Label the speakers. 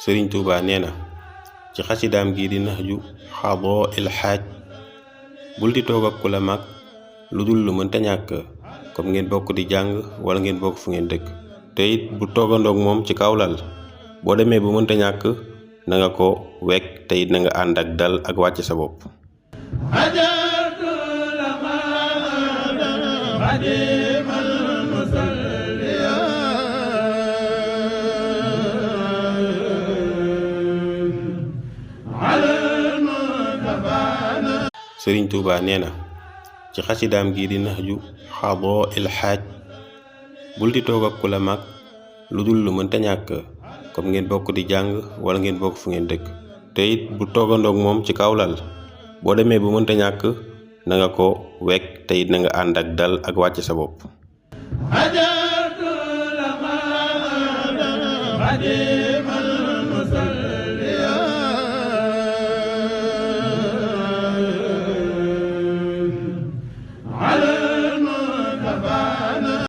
Speaker 1: sëriñ Tuuba nee na ci xasidaam gi di Nahju Xadaa il Xaaj bul di toog ak ku la mag lu dul lu mënta ñàkk comme ngeen bokk di jàng wala ngeen bokk fu ngeen dëkk te it bu toogandoog moom ci kaw lal boo demee bu mënta ñàkk na nga ko wekk te it na nga ànd ak dal ak wàcc sa bopp. sëriñ Tuuba nee na ci xasidaam gi di Nahju Xadaa il Xaaj bul di toog ak ku la mag lu dul lu mënta ñàkk comme ngeen bokk di jàng wala ngeen bokk fu ngeen dëkk te it bu toogandoog moom ci kaw lal boo demee bu mënta ñàkk na nga ko wekk te it na nga ànd ak dal ak wàcc sa bopp.